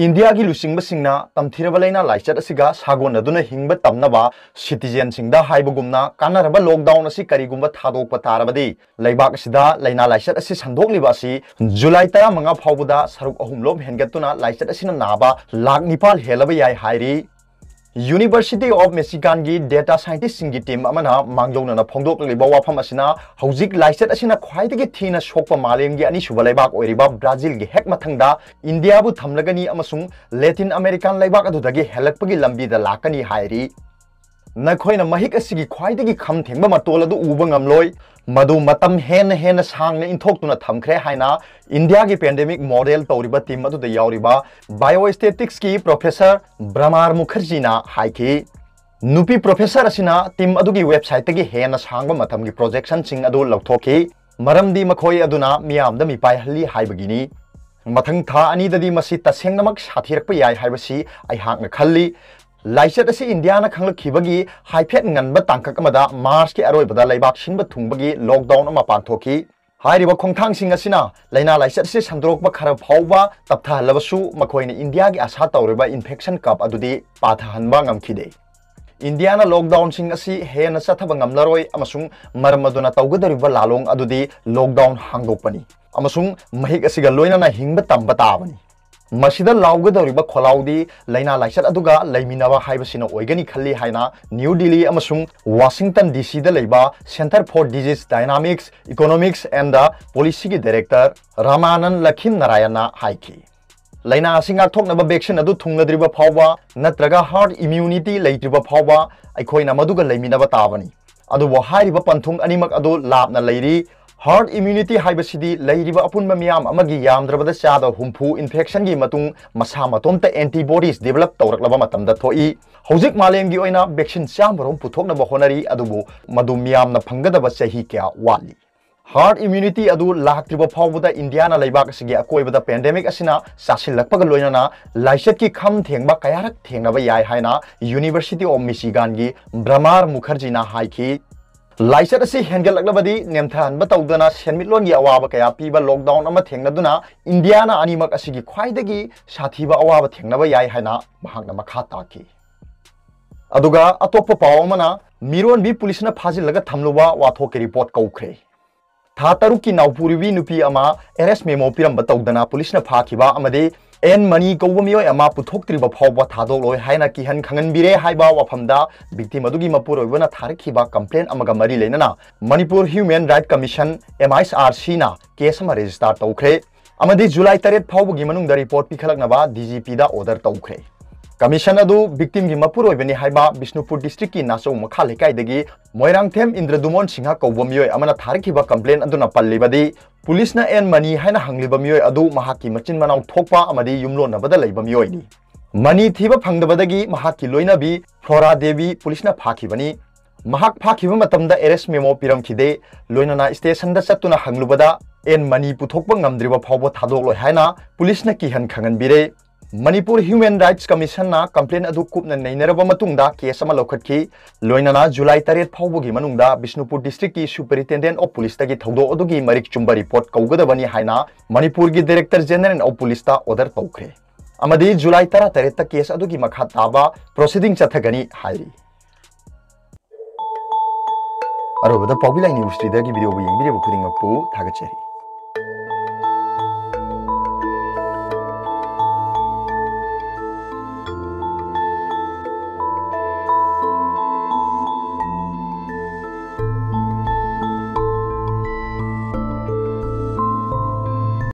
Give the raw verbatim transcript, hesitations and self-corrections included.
ꯏꯟꯗꯤꯌꯥꯒꯤ ꯂꯨꯆꯤꯡꯕꯁꯤꯡꯅ ꯇꯝꯊꯤꯔꯕ ꯂꯥꯏꯅꯥ ꯂꯥꯏꯆꯠ ꯑꯁꯤꯒ ꯁꯥꯒꯣꯟꯅꯗꯨꯅ ꯍꯤꯡꯕ ꯇꯝꯅꯕ citizenꯁꯤꯡꯗ ꯍꯥꯏꯕꯒꯨꯝꯅ ꯀꯥꯟꯅꯔꯕ lockdown ꯑꯁꯤ ꯀꯔꯤꯒꯨꯝꯕ ꯊꯥꯗꯣꯛꯄ ꯇꯥꯔꯕꯗꯤ ꯂꯩꯕꯥꯛ ꯑꯁꯤꯗ ꯂꯥꯏꯅꯥ ꯂꯥꯏꯆꯠ ꯑꯁꯤ ꯁꯟꯗꯣꯛꯂꯤꯕ ꯑꯁꯤ ꯖꯨꯂꯥꯏ ꯇꯔꯥꯃꯉꯥ ꯐꯥꯎꯕꯗ ꯁꯔꯨꯛ ꯑꯍꯨꯝꯂꯣꯝ ꯍꯦꯟꯒꯠꯇꯨꯅ ꯂꯥꯏꯆꯠ ꯑꯁꯤꯅ ꯅꯥꯕ ꯂꯥꯈ ꯅꯤꯄꯥꯜ ꯍꯦꯜꯂꯕ ꯌꯥꯏ ꯍꯥꯏꯔꯤ꯫ University of Michiganꯒꯤ data scientistꯁꯤꯡꯒꯤ team ꯑꯃꯅ ꯃꯥꯡꯖꯧꯅꯅ ꯐꯣꯡꯗꯣꯛꯂꯤꯕ ꯋꯥꯐꯝ ꯑꯁꯤꯅ ꯍꯧꯖꯤꯛ ꯂꯥꯏꯆꯠ ꯑꯁꯤꯅ ꯈ꯭ꯋꯥꯏꯗꯒꯤ ꯊꯤꯅ ꯁꯣꯛꯄ ꯃꯥꯂꯦꯝꯒꯤ ꯑꯅꯤꯁꯨꯕ ꯂꯩꯕꯥꯛ ꯑꯣꯏꯔꯤꯕ ꯕ꯭ꯔꯥꯖꯤꯜꯒꯤ ꯍꯦꯛ ꯃꯊꯪꯗ ꯏꯟꯗꯤꯌꯥꯕꯨ ꯊꯝꯂꯒꯅꯤ ꯑꯃꯁꯨꯡ ꯂꯦꯇꯤꯟ ꯑꯃꯦꯔꯤꯀꯥꯟ ꯂꯩꯕꯥꯛ ꯑꯗꯨꯗꯒꯤ ꯍꯦꯜꯂꯛꯄꯒꯤ ꯂꯝꯕꯤꯗ ꯂꯥꯛꯀꯅꯤ ꯍꯥꯏꯔꯤ꯫ ꯅꯈꯣꯏꯅ ꯃꯍꯤꯛ ꯑꯁꯤꯒꯤ ꯈ꯭ꯋꯥꯏꯗꯒꯤ ꯈꯝ ꯊꯦꯡꯕ ꯃꯇꯣꯜ ꯑꯗꯨ ꯎꯕ ꯉꯝꯂꯣꯏ꯫ ꯃꯗꯨ ꯃꯇꯝ ꯍꯦꯟꯅ ꯍꯦꯟꯅ ꯁꯥꯡꯅ ꯏꯟꯊꯣꯛꯇꯨꯅ ꯊꯝꯈ꯭ꯔꯦ ꯍꯥꯏꯅ ꯏꯟꯗꯤꯌꯥꯒꯤ pandemic model ꯇꯧꯔꯤꯕ team ꯑꯗꯨꯗ ꯌꯥꯎꯔꯤꯕ biostatisticsꯀꯤ professor ꯕ꯭ꯔꯃꯥꯔ ꯃꯨꯈꯔꯖꯤꯅ ꯍꯥꯏꯈꯤ꯫ ꯅꯨꯄꯤ professor ꯑꯁꯤꯅ team ꯑꯗꯨꯒꯤ websiteꯇꯒꯤ ꯍꯦꯟꯅ ꯁꯥꯡꯕ ꯃꯇꯝꯒꯤ projectionꯁꯤꯡ ꯑꯗꯨ ꯂꯧꯊꯣꯛꯈꯤ, ꯃꯔꯝꯗꯤ ꯃꯈꯣꯏ ꯑꯗꯨꯅ ꯃꯤꯌꯥꯝꯗ ꯃꯤꯄꯥꯏꯍꯜꯂꯤ ꯍꯥꯏꯕꯒꯤꯅꯤ꯫ ꯃꯊꯪ ꯊꯥ ꯑꯅꯤꯗꯗꯤ ꯃꯁꯤ ꯇꯁꯦꯡꯅꯃꯛ ꯁꯥꯊꯤꯔꯛꯄ ꯌꯥꯏ ꯍꯥꯏꯕꯁꯤ ꯑꯩꯍꯥꯛꯅ ꯈꯜꯂꯤ꯫ ꯂꯥꯏꯆꯠ ꯑꯁꯤ ꯏꯟꯗꯤꯌꯥꯅ ꯈꯪꯂꯛꯈꯤꯕꯒꯤ ꯍꯥꯏꯐꯦꯠ ꯉꯟꯕ ꯇꯥꯡꯀꯛ ꯑꯃꯗ ꯃꯥꯔꯆꯀꯤ ꯑꯔꯣꯏꯕꯗ ꯂꯩꯕꯥꯛ ꯁꯤꯟꯕ ꯊꯨꯡꯕꯒꯤ lockdown ꯑꯃ ꯄꯥꯡꯊꯣꯛꯈꯤ꯫ ꯍꯥꯏꯔꯤꯕ ꯈꯣꯡꯊꯥꯡꯁꯤꯡ ꯑꯁꯤꯅ ꯂꯥꯏꯅꯥ ꯂꯥꯏꯆꯠ ꯑꯁꯤ ꯁꯟꯗꯣꯔꯛꯄ ꯈꯔ ꯐꯥꯎꯕ ꯇꯞꯊꯍꯜꯂꯕꯁꯨ ꯃꯈꯣꯏꯅ ꯏꯟꯗꯤꯌꯥꯒꯤ ꯑꯁꯥ ꯇꯧꯔꯤꯕ infection curve ꯑꯗꯨꯗꯤ ꯄꯥꯊꯍꯟꯕ ꯉꯝꯈꯤꯗꯦ꯫ ꯏꯟꯗꯤꯌꯥꯅ lockdownꯁꯤꯡ ꯑꯁꯤ ꯍꯦꯟꯅ ꯆꯠꯊꯕ ꯉꯝꯂꯔꯣꯏ ꯑꯃꯁꯨꯡ ꯃꯔꯝ ꯑꯗꯨꯅ ꯇꯧꯒꯗꯧꯔꯤꯕ ꯂꯥꯂꯣꯡ ꯑꯗꯨꯗꯤ lockdown ꯍꯥꯡꯗꯣꯛꯄꯅꯤ ꯑꯃꯁꯨꯡ ꯃꯍꯤꯛ ꯑꯁꯤꯒ ꯂꯣꯏꯅꯅ ꯍꯤꯡꯕ ꯇꯝꯕ ꯇꯥꯕꯅꯤ꯫ ꯃꯁꯤꯗ ꯂꯥꯎꯒꯗꯧꯔꯤꯕ ꯈꯣꯜꯂꯥꯎꯗꯤ ꯂꯥꯏꯅꯥ ꯂꯥꯏꯆꯠ ꯑꯗꯨꯒ ꯂꯩꯃꯤꯟꯅꯕ ꯍꯥꯏꯕꯁꯤꯅ ꯑꯣꯏꯒꯅꯤ ꯈꯜꯂꯤ ꯍꯥꯏꯅ ꯅ꯭ꯌꯨ ꯗꯤꯜꯂꯤ ꯑꯃꯁꯨꯡ ꯋꯥꯁꯤꯡꯇꯟ ꯗꯤ ꯁꯤꯗ ꯂꯩꯕ Center for Disease Dynamics, Economics and Policyꯒꯤ director ꯔꯥꯃꯥꯅꯟ ꯂꯈꯤꯝ ꯅꯥꯔꯥꯌꯟꯅ ꯍꯥꯏꯈꯤ꯫ ꯂꯥꯏꯅꯥ ꯑꯁꯤ ꯉꯥꯛꯊꯣꯛꯅꯕ vaccine ꯑꯗꯨ ꯊꯨꯡꯂꯗ꯭ꯔꯤꯕ ꯐꯥꯎꯕ ꯅꯠꯇ꯭ꯔꯒ herd immunity ꯂꯩꯇ꯭ꯔꯤꯕ ꯐꯥꯎꯕ ꯑꯩꯈꯣꯏꯅ ꯃꯗꯨꯒ ꯂꯩꯃꯤꯟꯅꯕ ꯇꯥꯕꯅꯤ꯫ ꯑꯗꯨꯕꯨ ꯍꯥꯏꯔꯤꯕ ꯄꯟꯊꯨꯡ ꯑꯅꯤꯃꯛ ꯑꯗꯨ ꯂꯥꯞꯅ ꯂꯩꯔꯤ꯫ Herd immunity ꯍꯥꯏꯕꯁꯤꯗꯤ ꯂꯩꯔꯤꯕ ꯑꯄꯨꯟꯕ ꯃꯤꯌꯥꯝ ꯑꯃꯒꯤ ꯌꯥꯝꯗ꯭ꯔꯕꯗ ꯆꯥꯗ ꯍꯨꯝꯐꯨ infectionꯒꯤ ꯃꯇꯨꯡ ꯃꯁꯥ ꯃꯇꯣꯝꯇ antibodies develop ꯇꯧꯔꯛꯂꯕ ꯃꯇꯝꯗ ꯊꯣꯛꯏ꯫ ꯍꯧꯖꯤꯛ ꯃꯥꯂꯦꯝꯒꯤ ꯑꯣꯏꯅ vaccine ꯆꯥꯝꯃꯔꯣꯝ ꯄꯨꯊꯣꯛꯅꯕ ꯍꯣꯠꯅꯔꯤ, ꯑꯗꯨꯕꯨ ꯃꯗꯨ ꯃꯤꯌꯥꯝꯅ ꯐꯪꯒꯗꯕ ꯆꯍꯤ ꯀꯌꯥ ꯋꯥꯠꯂꯤ꯫ Herd immunity ꯑꯗꯨ ꯂꯥꯛꯇ꯭ꯔꯤꯕ ꯐꯥꯎꯕꯗ ꯏꯟꯗꯤꯌꯥꯅ ꯂꯩꯕꯥꯛ ꯑꯁꯤꯒꯤ ꯑꯀꯣꯏꯕꯗ pandemic ꯑꯁꯤꯅ ꯆꯥꯁꯤꯜꯂꯛꯄꯒ ꯂꯣꯏꯅꯅ ꯂꯥꯏꯆꯠꯀꯤ ꯈꯝ ꯊꯦꯡꯕ ꯀꯌꯥꯔꯛ ꯊꯦꯡꯅꯕ ꯌꯥꯏ ꯍꯥꯏꯅ University of Michiganꯒꯤ ꯕ꯭ꯔꯃꯥꯔ ꯃꯨꯈꯔꯖꯤꯅ ꯍꯥꯏꯈꯤ꯫ ꯂꯥꯏꯆꯠ ꯑꯁꯤ ꯍꯦꯟꯒꯠꯂꯛꯂꯕꯗꯤ ꯅꯦꯝꯊꯍꯟꯕ ꯇꯧꯗꯅ ꯁꯦꯟꯃꯤꯠꯂꯣꯟꯒꯤ ꯑꯋꯥꯕ ꯀꯌꯥ ꯄꯤꯕ lockdown ꯑꯃ ꯊꯦꯡꯅꯗꯨꯅ ꯏꯟꯗꯤꯌꯥꯅ ꯑꯅꯤꯃꯛ ꯑꯁꯤꯒꯤ ꯈ꯭ꯋꯥꯏꯗꯒꯤ ꯁꯥꯊꯤꯕ ꯑꯋꯥꯕ ꯊꯦꯡꯅꯕ ꯌꯥꯏ ꯍꯥꯏꯅ ꯃꯍꯥꯛꯅ ꯃꯈꯥ ꯇꯥꯈꯤ꯫ ꯑꯗꯨꯒ ꯑꯇꯣꯞꯄ ꯄꯥꯎ ꯑꯃꯅ, ꯃꯤꯔꯣꯟꯕꯤ ꯄꯨꯂꯤꯁꯅ ꯐꯥꯖꯤꯜꯂꯒ ꯊꯝꯂꯨꯕ ꯋꯥꯊꯣꯛꯀꯤ report ꯀꯧꯈ꯭ꯔꯦ꯫ ꯊꯥ ꯇꯔꯨꯛꯀꯤ ꯅꯥꯎꯄꯨꯔꯤꯕꯤ ꯅꯨꯄꯤ ꯑꯃ arrest memo ꯄꯤꯔꯝꯕ ꯇꯧꯗꯅ ꯄꯨꯂꯤꯁꯅ ꯐꯥꯈꯤꯕ ꯑꯃꯗꯤ ꯑꯦꯟ ꯃꯅꯤ ꯀꯧꯕ ꯃꯤꯑꯣꯏ ꯑꯃ ꯄꯨꯊꯣꯛꯇ꯭ꯔꯤꯕ ꯐꯥꯎꯕ ꯊꯥꯗꯣꯛꯂꯣꯏ ꯍꯥꯏꯅ ꯀꯤꯍꯟ ꯈꯪꯍꯟꯕꯤꯔꯦ ꯍꯥꯏꯕ ꯋꯥꯐꯝꯗ victim ꯑꯗꯨꯒꯤ ꯃꯄꯨꯔꯣꯏꯕꯅ ꯊꯥꯔꯛꯈꯤꯕ complaint ꯑꯃꯒ ꯃꯔꯤ ꯂꯩꯅꯅ Manipur Human Right Commission, M H R C ꯅ case ꯑꯃ register ꯇꯧꯈ꯭ꯔꯦ ꯑꯃꯗꯤ ꯖꯨꯂꯥꯏ ꯇꯔꯦꯠ ꯐꯥꯎꯕꯒꯤ ꯃꯅꯨꯡꯗ report ꯄꯤꯈꯠꯂꯛꯅꯕ D G P ꯗ order ꯇꯧꯈ꯭ꯔꯦ꯫ Commission ꯑꯗꯨ victim ꯒꯤ ꯃꯄꯨꯔꯣꯏꯕꯅꯤ ꯍꯥꯏꯕ ꯕꯤꯁꯅꯨꯄꯨꯔ district ꯀꯤ ꯅꯥꯆꯧ ꯃꯈꯥ ꯂꯩꯀꯥꯏꯗꯒꯤ ꯃꯣꯏꯔꯥꯡꯊꯦꯝ ꯏꯟꯗ꯭ꯔꯗꯨꯃꯣꯟ ꯁꯤꯡꯍ ꯀꯧꯕ ꯃꯤꯑꯣꯏ ꯑꯃꯅ ꯊꯥꯔꯛꯈꯤꯕ complaint ꯑꯗꯨꯅ ꯄꯜꯂꯤꯕꯗꯤ, ꯄꯨꯂꯤꯁꯅ ꯑꯦꯟ ꯃꯅꯤ ꯍꯥꯏꯅ ꯍꯪꯂꯤꯕ ꯃꯤꯑꯣꯏ ꯑꯗꯨ ꯃꯍꯥꯛꯀꯤ ꯃꯆꯤꯟ ꯃꯅꯥꯎ ꯊꯣꯛꯄ ꯑꯃꯗꯤ ꯌꯨꯝꯂꯣꯟꯅꯕꯗ ꯂꯩꯕ ꯃꯤꯑꯣꯏꯅꯤ꯫ ꯃꯅꯤ ꯊꯤꯕ ꯐꯪꯗꯕꯗꯒꯤ ꯃꯍꯥꯛꯀꯤ ꯂꯣꯏꯅꯕꯤ ꯐ꯭ꯂꯣꯔꯥ ꯗꯦꯕꯤ ꯄꯨꯂꯤꯁꯅ ꯐꯥꯈꯤꯕꯅꯤ꯫ ꯃꯍꯥꯛ ꯐꯥꯈꯤꯕ ꯃꯇꯝꯗ arrest memo ꯄꯤꯔꯝꯈꯤꯗꯦ꯫ ꯂꯣꯏꯅꯅ station ꯗ ꯆꯠꯇꯨꯅ ꯍꯪꯂꯨꯕꯗ ꯑꯦꯟ ꯃꯅꯤ ꯄꯨꯊꯣꯛꯄ ꯉꯝꯗ꯭ꯔꯤꯕ ꯐꯥꯎꯕ ꯊꯥꯗꯣꯛꯂꯣꯏ ꯍꯥꯏꯅ ꯄꯨꯂꯤꯁꯅ ꯀꯤꯍꯟ ꯈꯪꯍꯟꯕꯤꯔꯦ꯫ ꯃꯅꯤꯄꯨꯔ Human Rights Commission ꯅ complaint ꯑꯗꯨ ꯀꯨꯞꯅ ꯅꯩꯅꯔꯕ ꯃꯇꯨꯡꯗ case ꯑꯃ ꯂꯧꯈꯠꯈꯤ꯫ ꯂꯣꯏꯅꯅ ꯖꯨꯂꯥꯏ ꯇꯔꯦꯠ ꯐꯥꯎꯕꯒꯤ ꯃꯅꯨꯡꯗ ꯕꯤꯁꯅꯨꯄꯨꯔ district ꯀꯤ Superintendent of Police ꯇꯒꯤ ꯊꯧꯗꯣꯛ ꯑꯗꯨꯒꯤ ꯃꯔꯤꯛ ꯆꯨꯝꯕ report ꯀꯧꯒꯗꯕꯅꯤ ꯍꯥꯏꯅ ꯃꯅꯤꯄꯨꯔꯒꯤ Director General of Police ꯇ order ꯇꯧꯈ꯭ꯔꯦ꯫ ꯑꯃꯗꯤ ꯖꯨꯂꯥꯏ ꯇꯔꯥꯇꯔꯦꯠꯇ case ꯑꯗꯨꯒꯤ ꯃꯈꯥ ꯇꯥꯕ proceeding ꯆꯠꯊꯒꯅꯤ ꯍꯥꯏꯔꯤ꯫ ꯑꯔꯣꯏꯕꯗ ꯄꯥꯎꯕꯤ ꯂꯥꯏ news leader ꯒꯤ video ꯕꯨ ꯌꯦꯡꯕꯤꯔꯤꯕ ꯈꯨꯗꯤꯡꯃꯛꯄꯨ ꯊꯥꯒꯠꯆꯔꯤ꯫